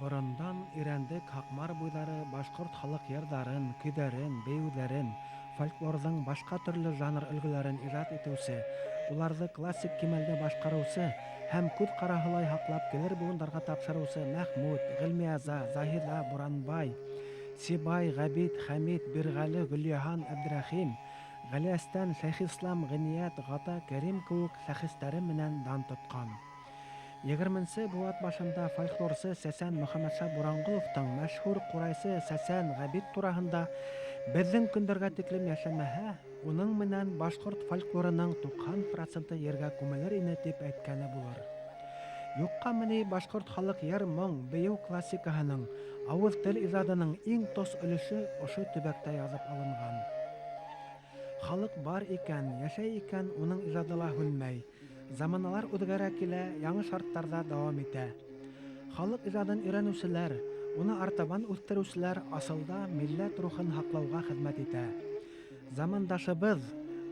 Борондан Ирәндек, Һаҡмар буйҙары башҡорт халыҡ йырҙарын, көйҙәрен, бейеүҙәрен, фольклорҙың башҡа төрлө жанр өлгөләрен ижад итеүсе, уларҙы классик кимәлдә башҡарыусы һәм күҙ ҡараһылай һаҡлап килер быуындарға тапшырыусы Мәхмүт, Ғилмиаза, Заһиҙа, Буранбай, Сибай, Ғәбит, Хәмит, Бирғәле, Гөлйаһан, Әбдрәхим, Ғәлиәстән, Шәйхислам, Ғиниәт, Ғата, Кәрим кеүек шәхестәре менән дан тотҡан. Егерменсе быуат башында фольклорсы сәсән Мөхәммәтша Буранғоловтың мәшһүр ҡурайсы сәсән Ғәбит тураһында беҙҙең көндәргә тиклем йәшәмәһә, уның менән башҡорт фольклорының 90 проценты ергә күмелер ине тип әйткәне булыр. Юҡҡамы ни башҡорт халыҡ йыр-моң, бейеү классикаһының, ауыҙ тел ижадының иң тос өлөшө ошо төбәктә яҙып алынған. Халыҡ бар икән, йәшәй икән, уның ижады ла һүнмәй. Заманалар үҙгәрә килә, яңы шарттарҙа дауам итә. Халыҡ ижадын өйрәнеүселәр, уны артабан үҫтереүселәр асылда милләт рухын һаҡлауға хеҙмәт итә. Замандашыбыҙ,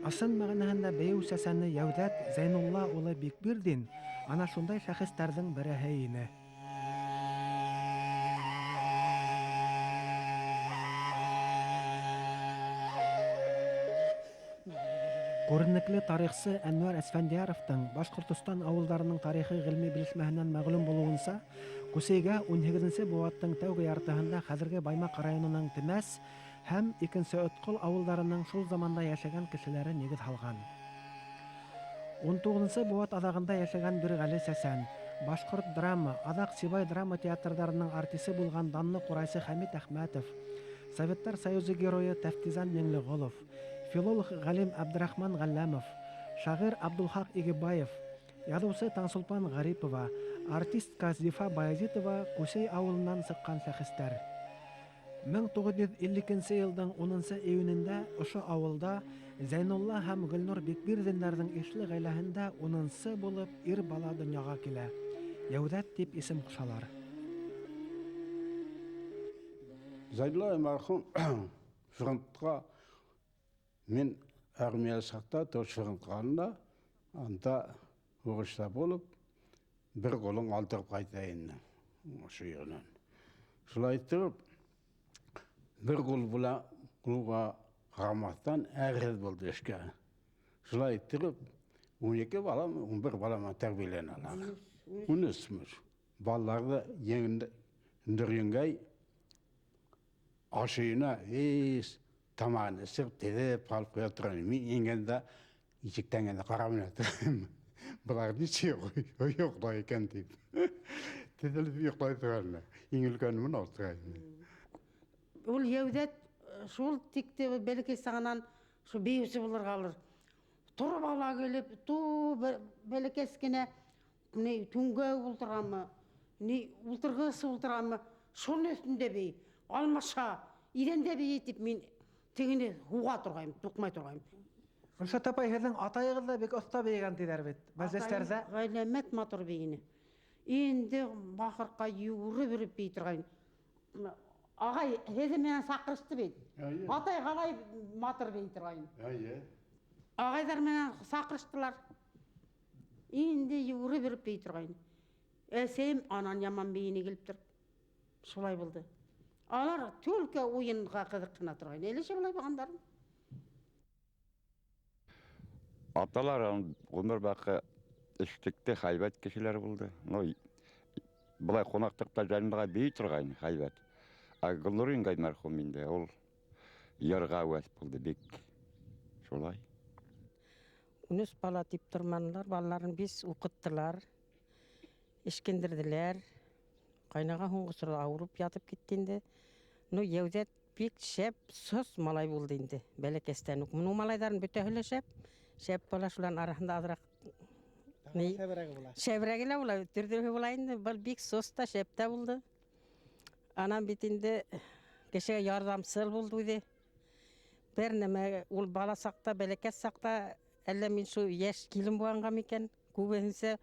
ысын мәғәнәһендә бейеү сәсәне Йәүҙәт Зәйнулла улы Бикбирҙин ана шундай шәхестәрҙең береһе ине. Күренекле тарихсы Әнвәр Әсфәндияровтың Башҡортостан ауылдарының тарихы ғилми белешмәһенән мәғлүм булыуынса, Күсейгә унһигеҙенсе быуаттың тәүге яртыһында хәҙерге Баймаҡ районының Темәс һәм Икенсе Өткол ауылдарының шул заманда йәшәгән кешеләре нигеҙ һалған. Унтуғыҙынсы быуат аҙағында йәшәгән Бирғәле Сәсән, башҡорт драма, аҙаҡ Сибай драма театрҙарының артисы булған данлы ҡурайсы Хәмит Әхмәтов, Советтар Союзы Геройы Тәфтизан Миңлеғолов, филолог ғалим Әбдрахман Ғәлләмов, шағир Абдулхаҡ Игебаев, яҙыусы Таңсулпан Ғарипова, артистка Зифа Баязитова Күсей ауылынан сыҡҡан шәхестәр. 1952 нче йылдың унынсы июнендә ошо ауылда Зәйнулла һәм Гөлнур Бикбирҙиннарҙың ишле ғаиләһендә унынсы булып ир бала донъяға килә. Йәүҙәт тип исем ҡушалар. Зәйнулла мәрхүм фронтка мин армия чакта тапшырылганда анда һугышта булып бер кулын алдырып кайта инде ошо ерден. Шулай итеп бер кул белән кулга карамастан әгез булды эшкә. Шулай итеп 12 балам, 11 балам тәрбияләнә алар. 13 Балаларны еңдергәнгәй ашыйына һич тамағын эсеп, теҙеп һалып ҡуя торған. Мин ингәндә ишектән генә ҡарап менә торам. Былар нисек йоҡлай икән тип. Теҙелеп йоҡлай торған. Иң өлкәне менә ултыра. Ул Йәүҙәт шул тикте бәләкәй сағынан шул бейеүсе булырға алыр. Тороп ала килеп, ту бәләкәс кенә ни түңгәк ултырамы, ни ултырғыс ултырамы, шуның өҫтөндә бейей, алмаша, иҙәндә бейей тип мин тегене һуға торғайным, туҡмай торғайным. Гөлшат апай, һеҙҙең атайығыҙ ҙа бик оҫта бейегән тиҙәр бит, мәжлестәрҙә. Ғәләмәт матур бейене. Инде бахырҡай йүгереп йөрөп бейей торғайны. Ағай һеҙҙе менән саҡырышты бит. Атай ҡалай матур бейей торғайны. Эйе. Ағайҙар менән саҡырыштылар. Инде йүгереп йөрөп бейей торғайны. Әсәйем анан яман бейене килеп тороп. Шулай булды. Алар только уйынға ҡыҙыҡ ҡына торғайны. Әле шулай булғандар. Аталар ғүмер баҡы эшлекле һәйбәт кешеләр булды. Ну, былай ҡунаҡлыҡта янында бейей торғайны һәйбәт. Ә Гөлнур еңгәй мәрхүм инде, ул йырға әүәҫ булды бик. Шулай. 13 бала тип торманылар, балаларын бис уҡыттылар, эшкендерҙеләр. Ҡайнаға һуңғы осорҙа ауырып ятып китте инде. Ну, Йәүҙәт бик шәп, сос малай булды инде, бәләкәстән үк. Ну, малайҙарын бөтәһе лә шәп, шәп бала шуларҙың араһында аҙыраҡ ни, Шәберәге була. Шәберәге лә була, төрлөһө була инде. Был бик сос та, шәп тә булды. Анан бит инде кешегә ярҙамсыл булды үҙе. Бер нәмә, ул бала саҡта, бәләкәс саҡта, әллә мин шул йәш килен булғанға микән, күбеһенсә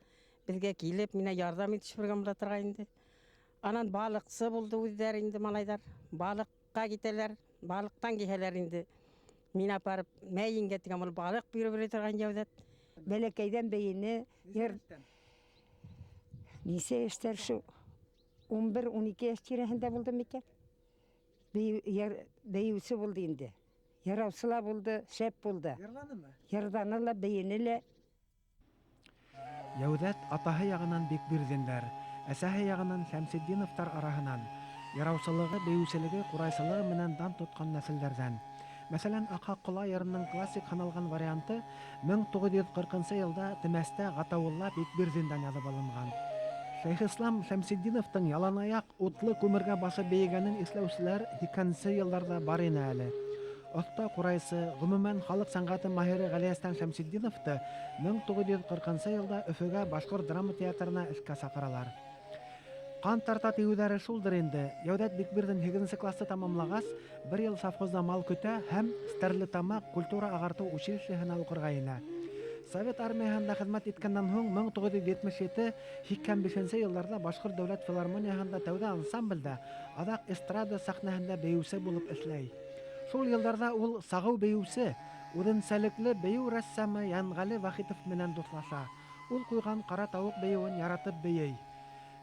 беҙгә килеп, миңә ярҙам итешеп йөрөгән була торған инде. Анан балыҡсы булды үҙҙәре инде малайҙар. Балыҡҡа китәләр, балыҡтан килһәләр инде. Мин апарып, мә еңгә тигән ул балыҡ биреп йөрөй торған Йәүҙәт. Бәләкәйҙән бейене, йыр. Нисә йәштәр шул? 11-12 йәш тирәһендә булды микән? Бейеүсе булды инде. Йыраусы ла булды, шәп булды. Йырланымы? Йырланы ла, бейене лә. Йәүҙәт атаһы яғынан Бикбирҙиндәр, әсәһе яғынан Шәмсетдиновтар араһынан, йыраусылығы, бейеүселеге, ҡурайсылығы менән дан тотҡан нәҫелдәрҙән. Мәҫәлән, Аҡһаҡ ҡола йырының классик һаналған варианты 1940 йылда Темәстә Ғатауылла Бикбирҙиндән яҙып алынған. Шәйхислам Шәмсетдиновтың яланаяҡ утлы күмергә баҫып бейегәнен иҫләүселәр 80-нсе йылдарҙа бар ине әле. Оҫта ҡурайсы, ғөмүмән халыҡ сәнғәте маһиры Ғәлиәстән Шәмсетдиновты 1940 йылда Өфөгә Башҡорт драма театрына эшкә саҡыралар. Ҡан тарта тиеүҙәре шулдыр инде. Йәүҙәт Бикбирҙин 8-нсе класты тамамлағас, бер йыл совхозда мал көтә һәм Стәрлетамаҡ культура ағартыу училищеһына уҡырға инә. Совет армияһында хеҙмәт иткәндән һуң 1977-85 йылдарҙа Башҡорт дәүләт филармонияһында тәүҙә ансамблдә, аҙаҡ эстрада сәхнәһендә бейеүсе булып эшләй. Шул йылдарҙа ул сағыу бейеүсе, үҙенсәлекле бейеү рәссамы Янғәле Вахитов менән дуҫлаша. Ул ҡуйған ҡара тауыҡ бейеүен яратып бейей.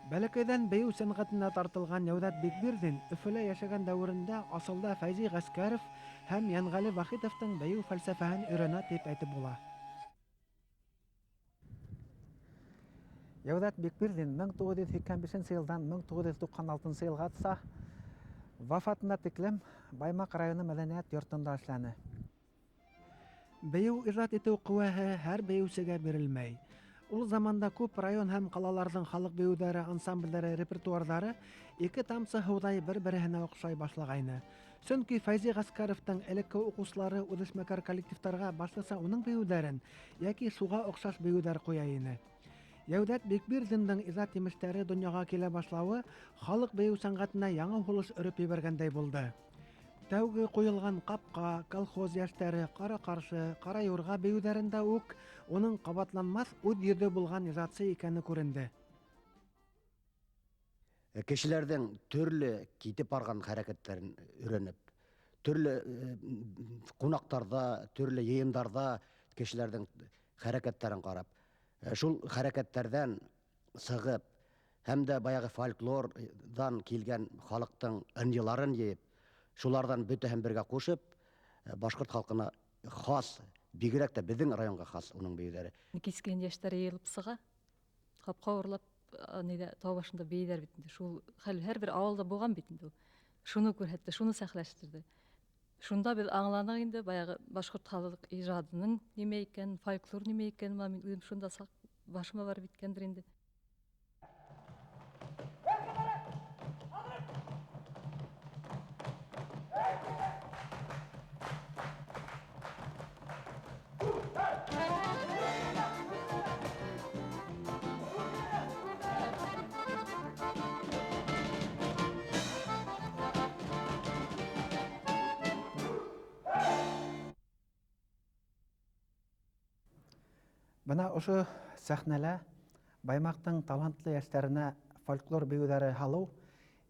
Бәләкәйҙән бейеү сәнғәтенә тартылған Йәүҙәт Бикбирҙин Өфөлә йәшәгән дәүерендә асылда Фәйзи Ғәскәров һәм Янғәле Вахитовтың бейеү фәлсәфәһен өйрәнә тип әйтеп була. Йәүҙәт Бикбирҙин 1985 йылдан 1996 йылғаса вафатына тиклем Баймаҡ районы мәҙәниәт йортонда эшләне. Бейеү ижад итеү ҡеүәһе һәр бейеүсегә бирелмәй. Ул заманда күп район һәм ҡалаларҙың халыҡ бейеүҙәре, ансамблдәре, репертуарҙары ике тамсы һыуҙай бер-береһенә оҡшай башлағайны. Сөнки Фәйзи Ғәскәровтың элекке уҡыусылары үҙешмәкәр коллективтарға башлыса уның бейеүҙәрен йәки шуға оҡшаш бейеүҙәр ҡуя ине. Йәүҙәт Бикбирҙиндең ижад емештәре донъяға килә башлауы халыҡ бейеү сәнғәтенә яңы һулыш өрөп ебәргәндәй булды. Тәүге ҡуйылған ҡапҡа, колхоз йәштәре, ҡара-ҡаршы, ҡара юрға бейеүҙәрендә үк уның ҡабатланмаҫ үҙ йөҙө булған ижадсы икәне күренде. Кешеләрҙең төрлө китеп барған хәрәкәттәрен өйрәнеп, төрлө ҡунаҡтарҙа, төрлө йыйындарҙа кешеләрҙең хәрәкәттәрен ҡарап, шул хәрәкәттәрҙән сығып, һәм дә баяғы фольклорҙан килгән халыҡтың ынйыларын йыйып, шуларҙан бөтәһен бергә ҡушып, башҡорт халҡына хас, бигерәк тә беҙҙең районға хас уның бейеүҙәре. Кискән йәштәр йыйылып сыға, ҡапҡа урлап, ниҙә, тау башында бейейҙәр бит инде. Шул хәл һәр бер ауылда булған бит инде ул. Шуны күрһәтте, шуны сәхләштерҙе. Шунда беҙ аңланыҡ инде, баяғы башҡорт халыҡ ижадының нимә икәнен, фольклор нимә икәнен, мин үҙем шунда саҡ башыма барып еткәндер инде. Бына ошо сәхнәлә Баймаҡтың талантлы йәштәренә фольклор бейеүҙәре һалыу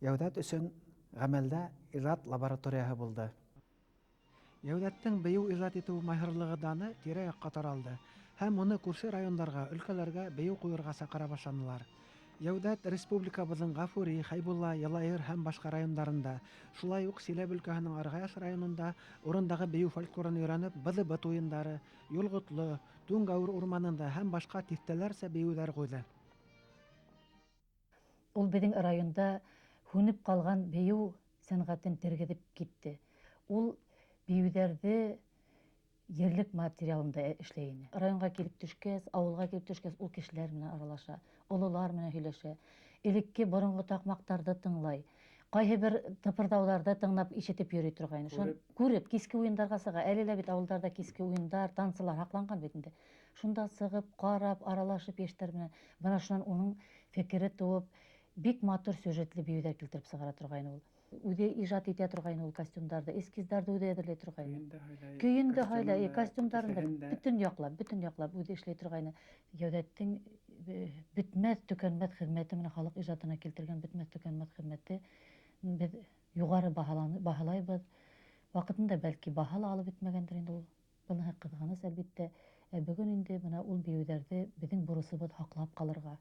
Йәүҙәт өсөн ғәмәлдә ижад лабораторияһы булды. Йәүҙәттең бейеү ижад итеү маһирлығы даны тирә-яҡҡа таралды һәм уны күрше райондарға, өлкәләргә бейеү ҡуйырға саҡыра башланылар. Йәүҙәт республикабыҙҙың Ғафури, Хәйбулла, Йылайыр һәм башҡа райондарында, шулай уҡ Силәбе өлкәһенең Арғаяш районында урындағы бейеү фольклорын өйрәнеп, Быҙыбыт уйындары, Юлғотло, Түңгәүер урманында һәм башҡа тиҫтәләрсә бейеүҙәр ҡуйҙы. Ул беҙҙең районда һүнеп ҡалған бейеү сәнғәтен тергеҙеп китте. Ул бейеүҙәрҙе ерлек материалында эшләй ине. Районға килеп төшкәс, ауылға килеп төшкәс, ул кешеләр менән аралаша, ололар менән һөйләшә. Элекке боронғо таҡмаҡтарҙы тыңлай. Ҡайһы бер тыпырҙауҙарҙы тыңлап ишетеп йөрөй торғайны. Шун күреп, киске уйындарға сыға. Әле лә бит ауылдарҙа киске уйындар, танцылар һаҡланған бит инде. Шунда сығып, ҡарап, аралашып йәштәр менән. Бына шунан уның фекере тыуып, бик матур сюжетлы бейеүҙәр килтереп сығара торғайны ул. Үҙе ижад итә торғайны ул костюмдарҙы, эскиздарҙы үҙе әҙерләй торғайны. Көйөн дә һайлай, костюмдарын да бөтөн яҡлап үҙе эшләй торғайны. Йәүҙәттең бөтмәҫ, төкәнмәҫ хеҙмәте менән халыҡ ижадына килтергән бөтмәҫ, төкәнмәҫ хеҙмәте беҙ юғары баһалайбыҙ. Ваҡытында бәлки баһа ла алып бөтмәгәндер инде ул. Быныһы ҡыҙғаныс, әлбиттә. Ә бөгөн инде бына ул бейеүҙәрҙе беҙҙең бурысыбыҙ һаҡлап ҡалырға.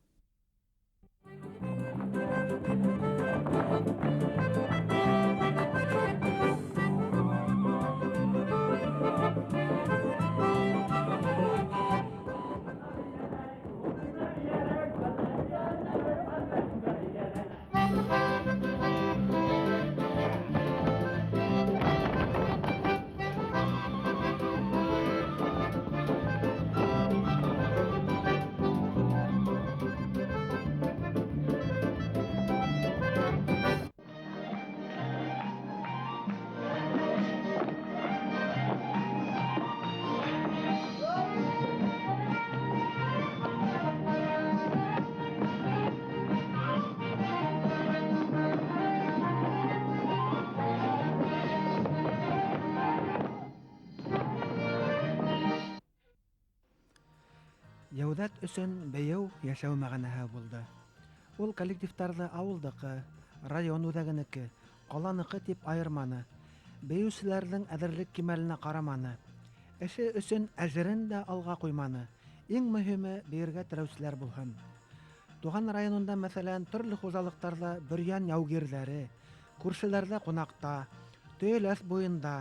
Йәүҙәт өсөн бейеү йәшәү мәғәнәһе булды. Ул коллективтарҙы ауылдыҡы, район үҙәгенеке, ҡаланыҡы тип айырманы. Бейеүселәрҙең әҙерлек кимәленә ҡараманы. Эше өсөн әжерен дә алға ҡуйманы. Иң мөһиме бейергә теләүселәр булһын. Туған районында, мәҫәлән, төрлө хужалыҡтарҙа бөрйән яугирҙәре, күршеләрҙә ҡунаҡта, Төйәләҫ буйында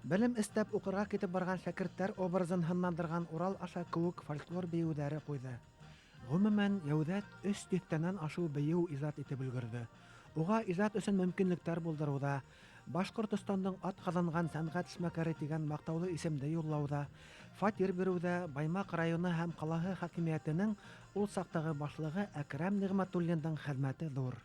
белем эстәп уҡырға китеп барған шәкерттәр образын һынландырған Урал аша кеүек фольклор бейеүҙәре ҡуйҙы. Ғөмүмән, Йәүҙәт 3 тиҫтәнән ашыу бейеү ижад итеп өлгөрҙө. Уға ижад өсөн мөмкинлектәр булдырыуҙа, Башҡортостандың атҡаҙанған сәнғәт эшмәкәре тигән маҡтаулы исемде юллауҙа, фатир биреүҙә Баймаҡ районы һәм ҡалаһы хакимиәтенең ул саҡтағы башлығы Әкрәм Ниғмәтуллиндың хеҙмәте ҙур.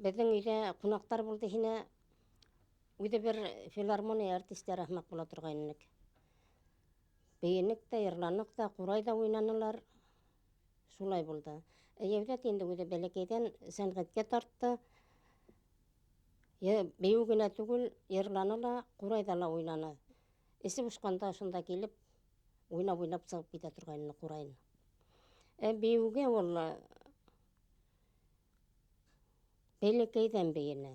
Беҙҙең өйҙә ҡунаҡтар булды һине, үҙе бер филармония артистары һымаҡ була торғайнек. Бейенек тә, йырланыҡ та, ҡурай ҙа уйнанылар. Шулай булды. Йәүҙәт инде үҙе бәләкәйҙән сәнғәткә тартты. Бейеү генә түгел, йырланы ла, ҡурайҙа ла уйнаны. Эсе бошҡанда шунда килеп, уйнап-уйнап сығып китә торғайны ҡурайын. Бейеүгә ул бәләкәйҙән бейене.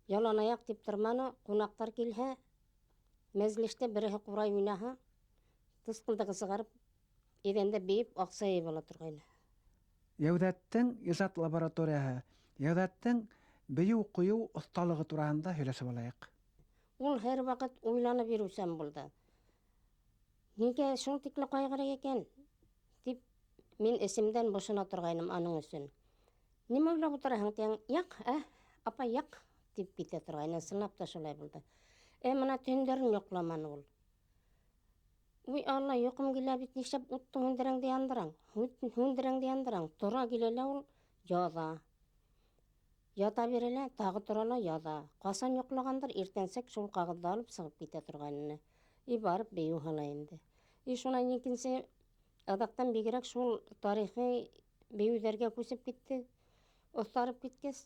Ялан аяҡ тип торманы, ҡунаҡтар килһә, мәжлестә береһе ҡурай уйнаһа, тысҡылдығы сығарып, иҙәндә бейеп, аҡса йыйып ала торғайны. Йәүҙәттең ижад лабораторияһы, Йәүҙәттең бейеү ҡуйыу оҫталығы тураһында һөйләшеп алайыҡ. Ул һәр ваҡыт уйланып йөрөүсән булды. Нигә шул тикле ҡайғыра икән? Тип мин эсемдән бошона торғайным аның өсөн. Нимә уйлап ултыраһың тиң, яҡ, апай, яҡ, тип китә торғайны. Ысынлап та шулай булды. Мына төндәрен йоҡламаны ул. Уй, Алла, йоҡом килә бит, нишләп утты һүндерәң дә яндыраң? Һүндерәң дә яндыраң. Тора килә лә ул, яҙа. Ята бирә лә, тағы тора ла, яҙа. Ҡасан йоҡлағандыр, иртәнсәк шул ҡағыҙҙы алып сығып китә торғайны. И барып бейеү һала инде. И шунан икенсе аҙаҡтан бигерәк шул тарихи бейеүҙәргә күсеп китте. Оҫтарып киткәс,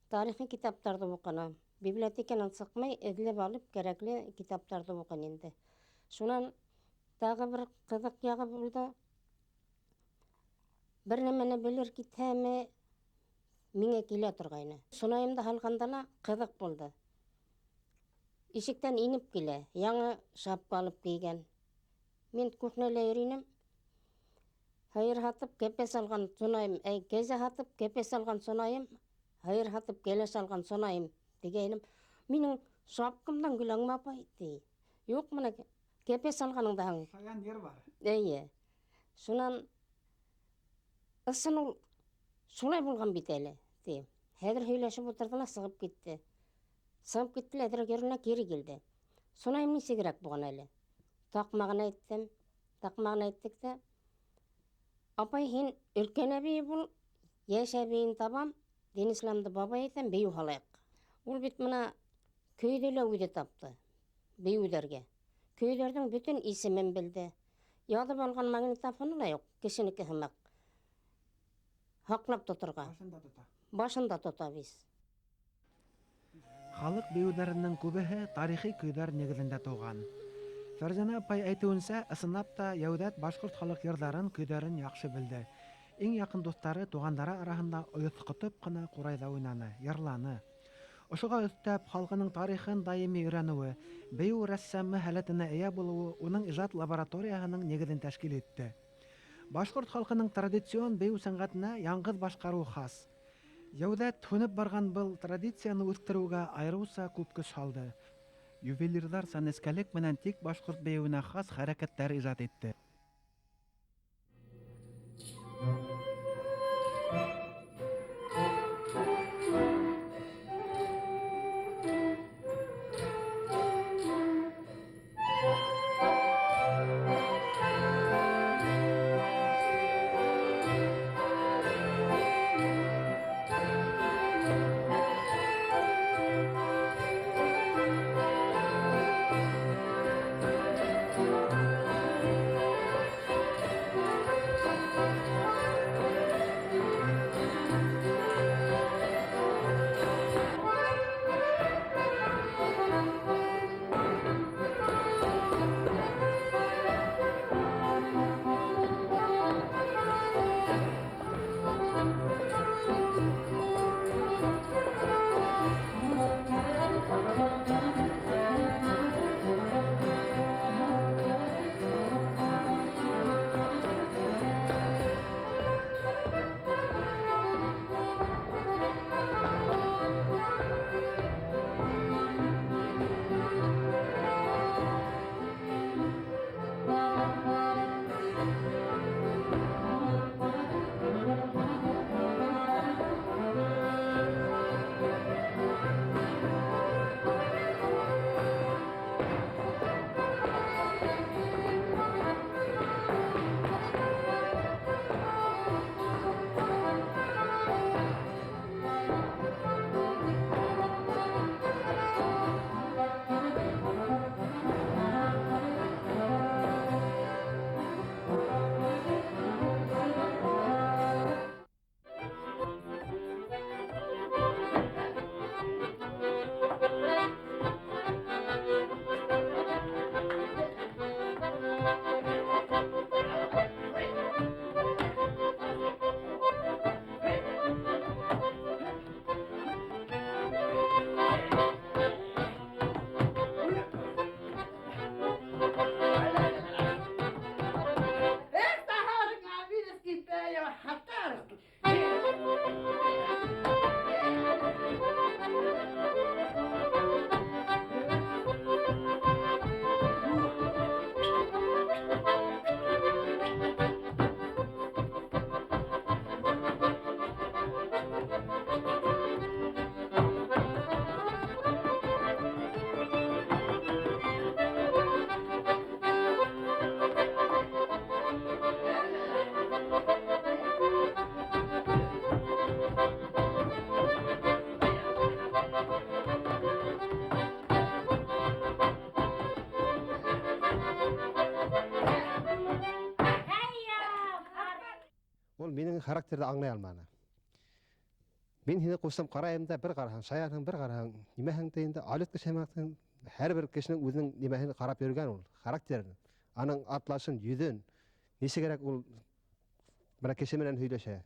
тарихи китаптарҙы уҡыны. Библиотеканан сыҡмай, эҙләп алып кәрәкле китаптарҙы уҡыны инде. Шунан тағы бер ҡыҙыҡ яғы булды. Бер нәмәне белер китһәме, миңә килә торғайны. Сунайымды һалғанда ла ҡыҙыҡ булды. Ишектән инеп килә, яңы шапка алып кейгән. Мин кухняла йөрөйнөм. Һыйыр һатып кәпәс алған сунайым, кәзә һатып кәпәс алған сунайым, һыйыр һатып кәләш алған сунайым тигәйнем. Минең шапкамдан көләңме, апай, ти. Юҡ, мына кәпәс алғаныңда һың. Шаян ер бар. Эйе. Шунан ысын ул шулай булған бит әле, ти. Хәҙер һөйләшеп ултырҙы ла сығып китте. Сығып китте лә, әҙерәк еренә кире килде. Сунайым нисегерәк булған әле? Таҡмағын әйттем. Таҡмағын әйттек тә, апай, һин өлкән әбей бул, йәш әбейен табам, Динисламды бабай әйтәм, бейеү һалайыҡ. Ул бит мына көйҙө лә үҙе тапты бейеүҙәргә. Көйҙәрҙең бөтөн исемен белде. Яҙып алған магнитофоны ла юҡ, кешенеке һымаҡ. Һаҡлап тоторға. Башында тота. Башында тота бис. Халыҡ бейеүҙәренең күбеһе тарихи көйҙәр нигеҙендә тыуған. Фәрзәнә апай әйтеүенсә, ысынлап та Йәүҙәт башҡорт халыҡ йырҙарын, көйҙәрен яҡшы белде. Иң яҡын дуҫтары, туғандары араһында ойоҫҡотоп ҡына ҡурайҙа уйнаны, йырланы. Ошоға өҫтәп, халҡының тарихын даими өйрәнеүе, бейеү рәссамы һәләтенә эйә булыуы уның ижад лабораторияһының нигеҙен тәшкил итте. Башҡорт халҡының традицион бейеү сәнғәтенә яңғыҙ башҡарыу хас. Йәүҙәт һүнеп барған был традицияны үҫтереүгә айырыуса күп көс һалды. Ювелирҙарса нескәлек менән тик башҡорт бейеүенә хас хәрәкәттәр ижад итте. Ул минең характерҙы аңлай алманы. Мин һине ҡушсам ҡарайым да бер ҡараһаң, шаярһың бер ҡараһаң, нимәһең тейен дә, алет кеше һымаҡтың, һәр бер кешенең үҙенең нимәһен ҡарап йөрөгән ул, характерын, аның атлашын, йөҙөн, нисегерәк ул бына кеше менән һөйләшә,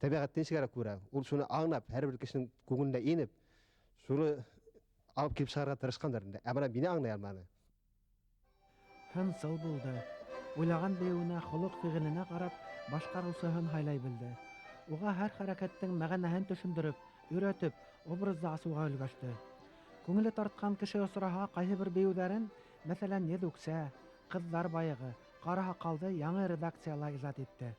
тәбиғәтте нисегерәк күрә, ул шуны аңлап, һәр бер кешенең күңеленә инеп, шуны алып килеп сығарырға тырышҡандыр инде. Ә бына мине аңлай алманы. Һынсыл булды. Уйлаған бейеүенә, холоҡ фиғеленә ҡарап, башҡарыусыһын һайлай белде. Уға һәр хәрәкәттең мәғәнәһен төшөндөрөп, өйрәтеп, образды асыуға өлгәште. Күңеле тартҡан кеше осраһа, ҡайһы бер бейеүҙәрен, мәҫәлән, Йөҙүксә, Ҡыҙҙар байығы, Ҡара һаҡалды яңы редакцияла ижад итте.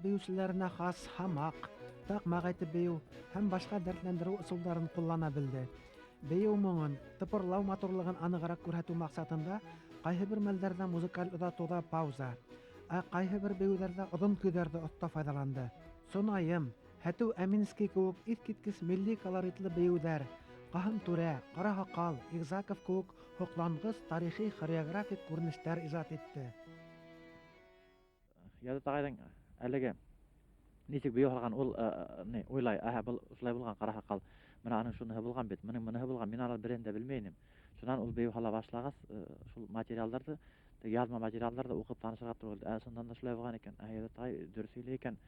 бейеүселәренә хас һамаҡ, таҡмаҡ әйтеп бейеү һәм башҡа дәртләндереү ысулдарын ҡуллана белде. Бейеү моңон, тыпырлау матурлығын анығыраҡ күрһәтеү маҡсатында ҡайһы бер мәлдәрҙә музыкаль оҙатыуҙа пауза, ә ҡайһы бер бейеүҙәрҙә оҙон көйҙәрҙе оҫта файҙаланды. Сонайым, Һәтеү Әминский кеүек иҫ киткес милли колоритлы бейеүҙәр, Ҡаһым Түрә, Ҡара Һаҡал, Игзаков кеүек һоҡланғыс тарихи хореографик күренештәр ижад итте. Йәүҙәт ағайҙың әлеге нисек бейеү һалған, ул ни уйлай, әһә, был шулай булған Ҡара Һаҡал, бына аның шуныһы булған бит, бының быныһы булған, мин аны береһен дә белмәй инем. Шунан ул бейеү һала башлағас, шул материалдарҙы, теге яҙма материалдарҙы уҡып танышырға тура килде. Ә, шундан да шулай булған икән, ә, Йәүҙәт ағай дөрөҫ һөйләй икән.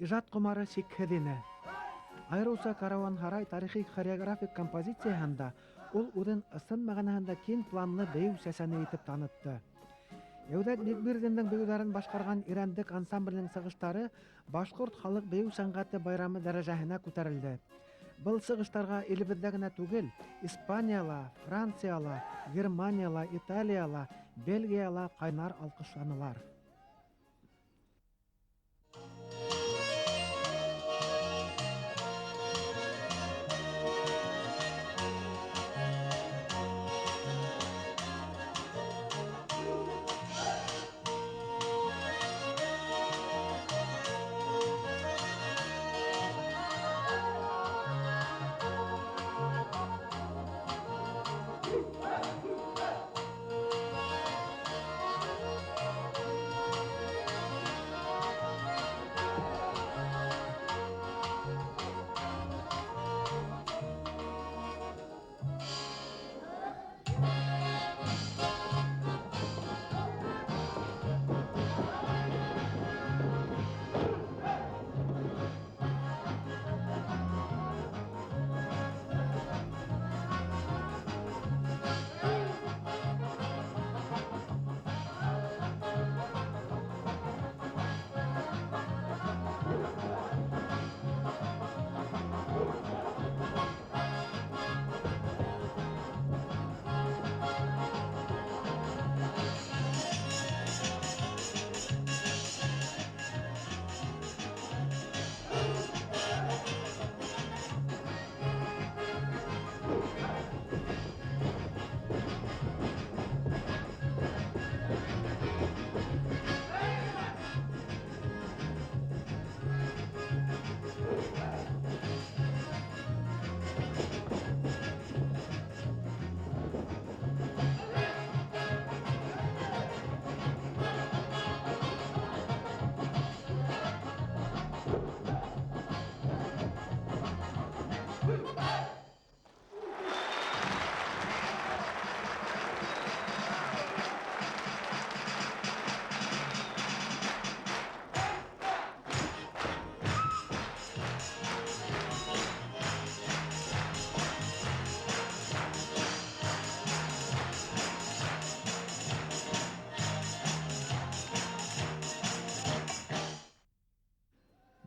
Ижад ҡомары сикһеҙ ине. Айырыуса Карауан-һарай тарихи хореографик композицияһында ул үҙен ысын мәғәнәһендә киң планлы бейеү сәсәне итеп танытты. Йәүҙәт Бикбирҙиндең бейеүҙәрен башҡарған Ирәндек ансамблінің сығыштары башҡорт халыҡ бейеү сәнғәте байрамы дәрәжәһенә күтәрелде. Был сығыштарға илебеҙҙә генә түгел, Испанияла, Францияла, Германияла, Италияла, Бельгияла ҡайнар алҡышланылар.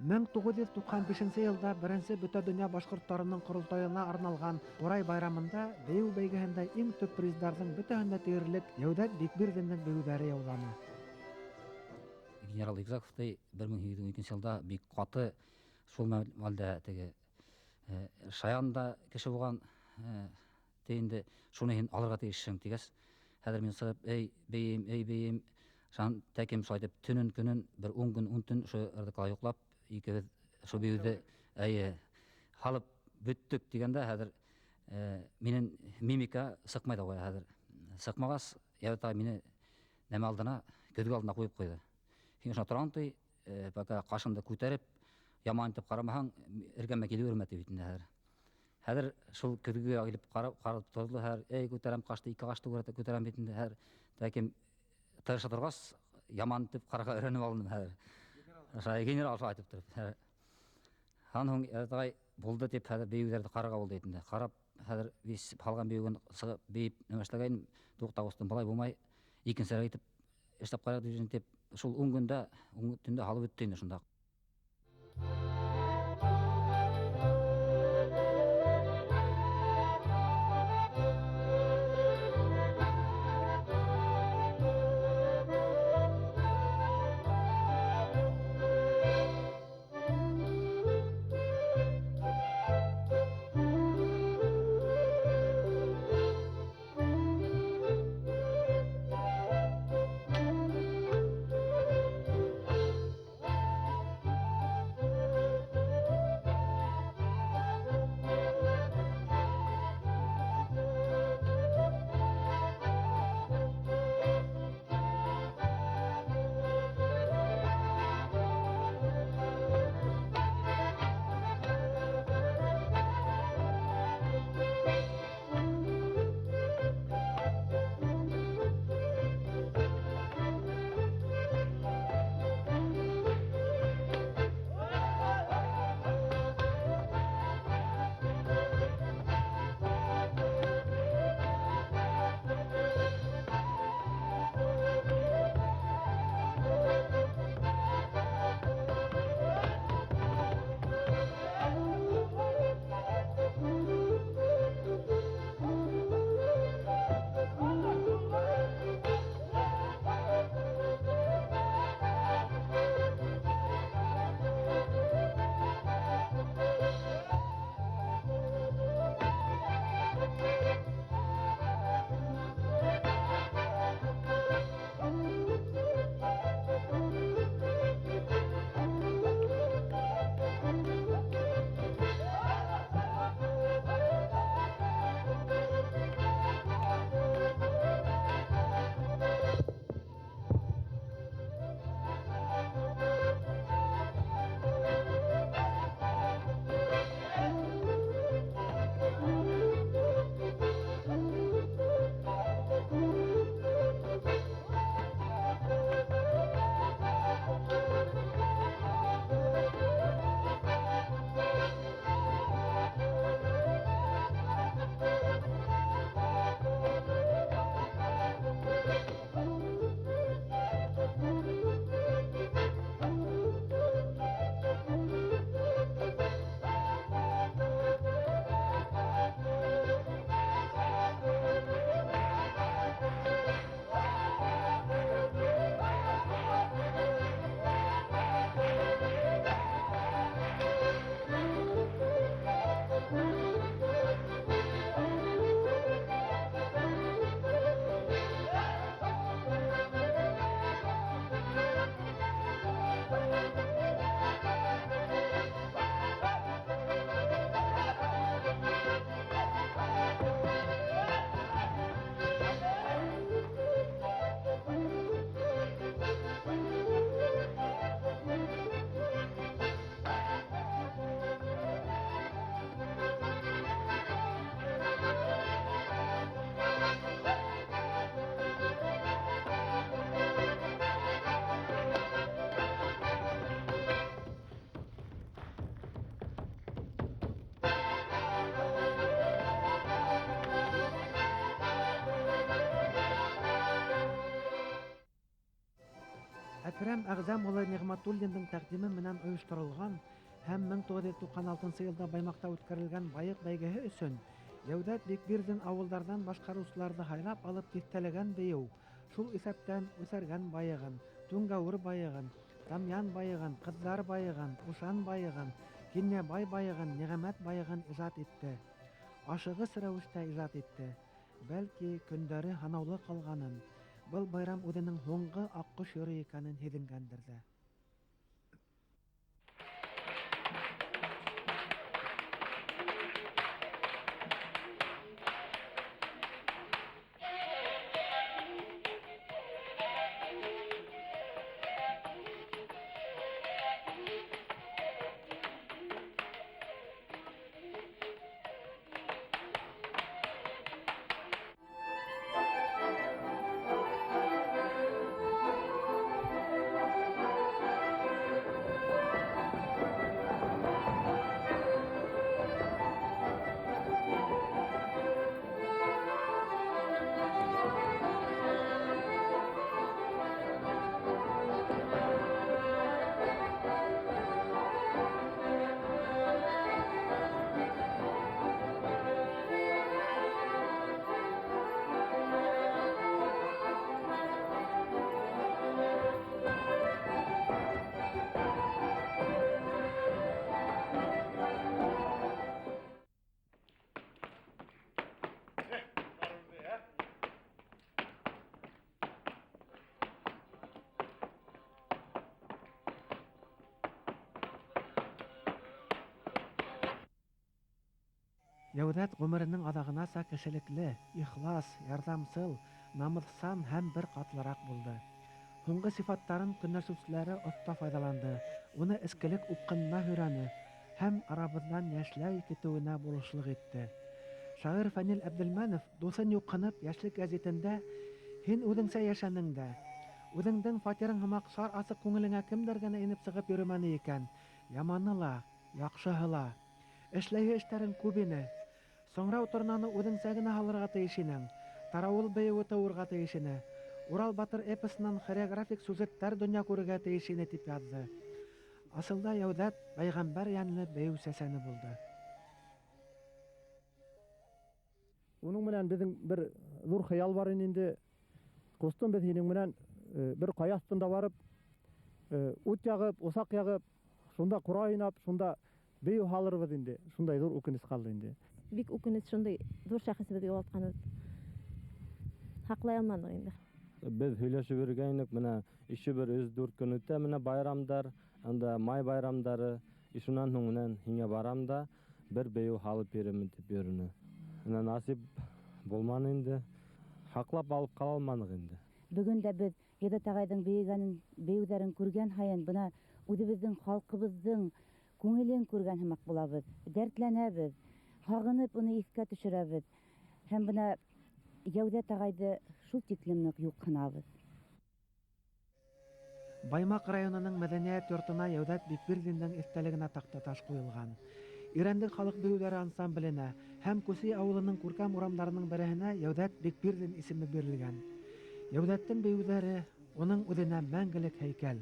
Мең туғыҙ йөҙ туҡһан бишенсе йылда беренсе Бөтә донъя башҡорттарының ҡоролтайына арналған Ҡурай байрамында бейеү бәйгеһендә иң төп приздарҙың бөтәһен дә тиерлек Йәүҙәт Бикбирҙиндең бейеүҙәре яуланы. Генерал Игзаков ти 1812 йылда бик ҡаты шул мәлдә теге шаян да кеше булған ти инде шуны һин алырға тейешһең тигәс, хәҙер мин сығып, эй бейем, эй бейем, шан тәкем шулай итеп төнөн көнөн бер 10 көн 10 төн ошо РДК-ла йоҡлап, икебеҙ шул бейеүҙе әйе һалып бөттөк тигәндә, хәҙер минең мимика сыҡмай ҙа ҡуя хәҙер. Сыҡмағас, Йәүдәт мине нәмә алдына, көҙгө алдына ҡуйып ҡуйҙы. Һин ошона торам ти, пока ҡашыңды күтәреп, яман итеп ҡарамаһаң, эргәмә килә бирмә ти бит инде хәҙер. Хәҙер шул көҙгөгә килеп ҡарап торҙо, хәҙер, эй, күтәрәм ҡашты, ике ҡашты күтәрәм бит инде хәҙер. Ләкин тырыша торғас, яман итеп ҡарарға өйрәнеп алдым хәҙер. Шулай генерал шулай әйтеп тороп. Һан һуң ағай булды тип хәҙер бейеүҙәрҙе ҡарарға булды инде. Ҡарап хәҙер вис һалған бейеүен сығып бейеп нәмә эшләгәйнем, туҡтауыстан былай булмай, икенсерәк итеп эшләп ҡарайыҡ тип, шул 10 көндә, 10 төндә һалып бөттө инде шунда. Әкрәм Әғзәм улы Ниғмәтуллиндың тәҡдиме менән ойошторолған һәм 1996 йылда Баймаҡта үткәрелгән Байыҡ бәйгеһе өсөн Йәүдәт Бикбирҙин ауылдарҙан башҡарыусыларҙы һайлап алып тиҫтәләгән бейеү, шул иҫәптән үҫәргән байығын, Түңгәүер байығын, Тамъян байығын, Ҡыҙҙар байығын, Ушан байығын, Кинйәбай байығын, Ниғәмәт байығын ижад итте. Ашығыс рәүештә ижад итте. Бәлки, көндәре һанаулы ҡалғанын, был байрам үҙенең һуңғы аҡҡош йыры икәнен һиҙенгәндер ҙә. Йәүҙәт ғүмеренең аҙағынаса кешелекле, ихлас, ярҙамсыл, намыҫсан һәм бер ҡатлыраҡ булды. Һуңғы сифаттарын көнләшеүселәре оҫта файҙаланды, уны эскелек упҡынына һөйрәне һәм арабыҙҙан йәшләй китеүенә булышлыҡ итте. Шағир Фәнил Әбделмәнов дуҫын юҡһынып Йәшлек гәзитендә «Һин үҙеңсә йәшәнең дә, үҙеңдең фатирың һымаҡ шар асыҡ күңелеңә кемдәр генә инеп сығып йөрөмәне икән, яманы ла, яҡшыһы ла. Эшләйһе эштәрең күп ине. Сыңрау торнаны үҙеңсә генә һалырға тейеш инең, тарауыл бейеүе тыуырға тейеш ине, Урал батыр эпосынан хореографик сюжеттар донъя күрергә тейеш ине», тип яҙҙы. Асылда Йәүҙәт пәйғәмбәр йәнле бейеү сәсәне булды. Уның менән беҙҙең бер ҙур хыял бар ине инде. Ҡустым, беҙ һинең менән бер ҡая аҫтында барып, ут яғып, усаҡ яғып, шунда ҡурай уйнап, шунда бейеү һалырбыҙ инде. Шундай ҙур үкенес ҡалды инде. Бик үкенес, шундай ҙур шәхесебеҙ юғалтҡаныбыҙ. Һаҡлай алманыҡ инде. Беҙ һөйләшеп йөрөгәйнек, бына ише бер өс-дүрт көн үтә, бына байрамдар, анда май байрамдары, и шунан һуң менән һиңә барам да бер бейеү һалып бирермен тип йөрөнө. Бына насип булманы инде, һаҡлап алып ҡала алманыҡ инде. Бөгөн дә беҙ Йәүҙәт ағайҙың бейеүҙәрен күргән һайын, бына үҙебеҙҙең халҡыбыҙҙың күңелен күргән һымаҡ булабыҙ, дәртләнәбеҙ, һағынып уны иҫкә төшөрәбеҙ. Һәм бына Йәүҙәт ағайҙы шул тиклем ныҡ юҡһынабыҙ. Баймаҡ районының мәҙәниәт йортона Йәүҙәт Бикбирҙиндең иҫтәлегенә таҡтаташ ҡуйылған. Ирәндек халыҡ бейеүҙәре ансамбленә һәм Күсей ауылының күркәм урамдарының береһенә Йәүҙәт Бикбирҙин исеме бирелгән. Йәүҙәттең бейеүҙәре уның үҙенә мәңгелек һәйкәл.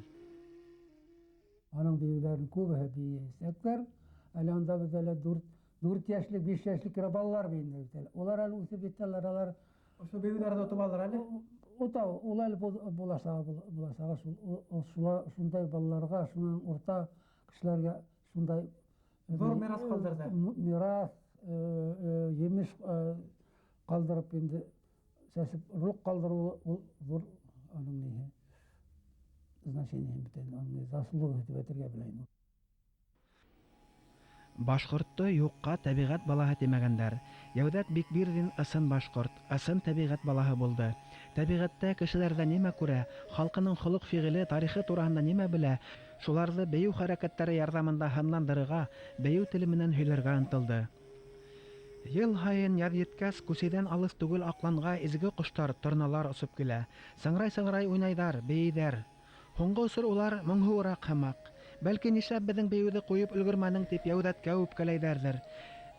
Аның бейеүҙәрен күбеһе бейейәсәктәр. Әле анда беҙ әле дүрт йәшлек, биш йәшлек кенә балалар бейенде бит әле. Улар әле үҫеп етәләр, алар Ошо бейеүҙәрҙе отоп алыр әле? Ота, ул әле буласағы шул, ул шундай балаларға, шунан урта кешеләргә шундай Ҙур мирас ҡалдырҙы. Мирас, емеш ҡалдырып инде сәсеп рух ҡалдырыуы ул ҙур аның ниһе значение бит инде, аның заслугы тип әйтергә белә инде. Башҡортто юҡҡа тәбиғәт балаһы тимәгәндәр. Йәүҙәт Бикбирҙин ысын башҡорт, ысын тәбиғәт балаһы булды. Тәбиғәттә кешеләрҙә нимә күрә, халҡының холоҡ-фиғеле, тарихы тураһында нимә белә, шуларҙы бейеү хәрәкәттәре ярҙамында һынландырырға, бейеү теле менән һөйләргә ынтылды. Йыл һайын яҙ еткәс, Күсейҙән алыҫ түгел аҡланға изге ҡоштар, торналар осоп килә. Сыңрай-сыңрай уйнайҙар, бейейҙәр. Һуңғы осор улар моңһоуыраҡ һымаҡ. Бәлки нишләп беҙҙең бейеүҙе ҡуйып өлгөрмәнең тип Йәүҙәткә үпкәләйҙәрҙер.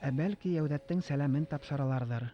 Ә бәлки Йәүҙәттең сәләмен тапшыраларҙыр.